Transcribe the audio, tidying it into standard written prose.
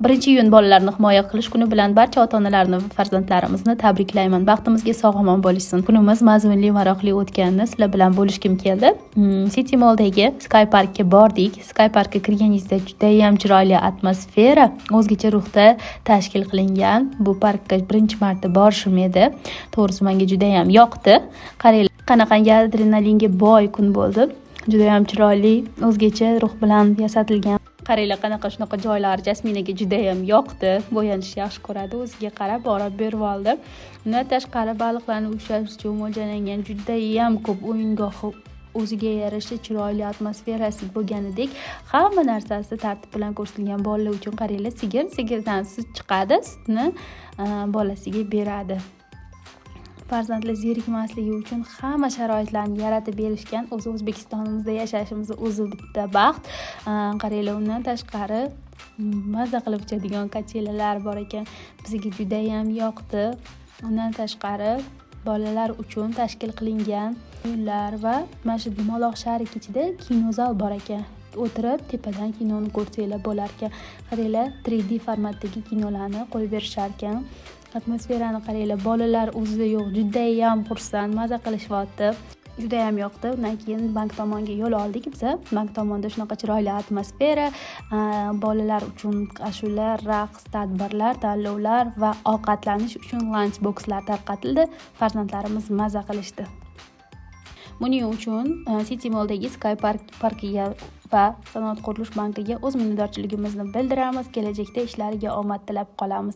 1-iyun bolalarni himoya qilish kuni bilan barcha ota-onalarni va farzandlarimizni tabriklayman. Baxtimizga sog'-omon bo'lishsin. Kunimiz mazmunli, maroqli o'tganini sizlar bilan bo'lishgim keldi. City Malldagi Sky Parkka bordik. Sky Parkka kirganingizda judayam chiroyli atmosfera, o'zgacha ruhda tashkil qilingan. Bu parkka birinchi marta borishim edi. To'g'risi, menga judayam yoqdi. Qaranglar, qanaqangi adrenalinga boy kun bo'ldi. Judayam chiroyli, o'zgacha ruh bilan yasatilgan. Qaranglar, qanaqa shunaqa joylar Jasminaga judayam yoqdi. Bo'yanishni yaxshi ko'radi, o'ziga qarab borib berib oldi. Undan tashqari, baliqlarni ushlash uchun mo'ljallangan judayam ko'p o'yingohi, o'ziga yarasha chiroyli atmosferasi bo'lganidek, hamma narsasi tartib bilan ko'rsatilgan bolalar uchun. Qaranglar, sigir, sigirdan sut chiqadi, sutni bolasiga beradi. Farzandlar zerikmasligi uchun hamma sharoitlarni yaratib berishgan. O'zi O'zbekistonimizda yashashimiz o'zi bitta baxt. Qaranglar, undan tashqari, maza qilib uchadigan качеля lar bor ekan, bizga judayam yoqdi. Undan tashqari, bolalar uchun tashkil qilingan o'yinlar va mana shu dumaloq шарик ichida kinozal bor ekan, o'tirib tepadan kinoni ko'rsanglar bo'lar ekan. Qaranglar, 3D formatdagi kinolarni qo'yib berishar ekan. Atmosferani qaranglar, bolalar o'zida yo'q, judayam xursand, maza qilishyapti, judayam yoqdi. Undan keyin bank tomonga yo'l oldik biza. Bank tomonda shunaqa chiroyli atmosfera, bolalar uchun ashula, raqs, tadbirlar, tanlovlar va ovqatlanish uchun lunch boxlar tarqatildi. Farzandlarimiz maza qilishdi. Buning uchun City Malldagi Sky Park parkiga va Sanoat qurilish bankiga o'z minnatdorchiligimizni bildiramiz. Kelajakda ishlariga omad tilab qolamiz.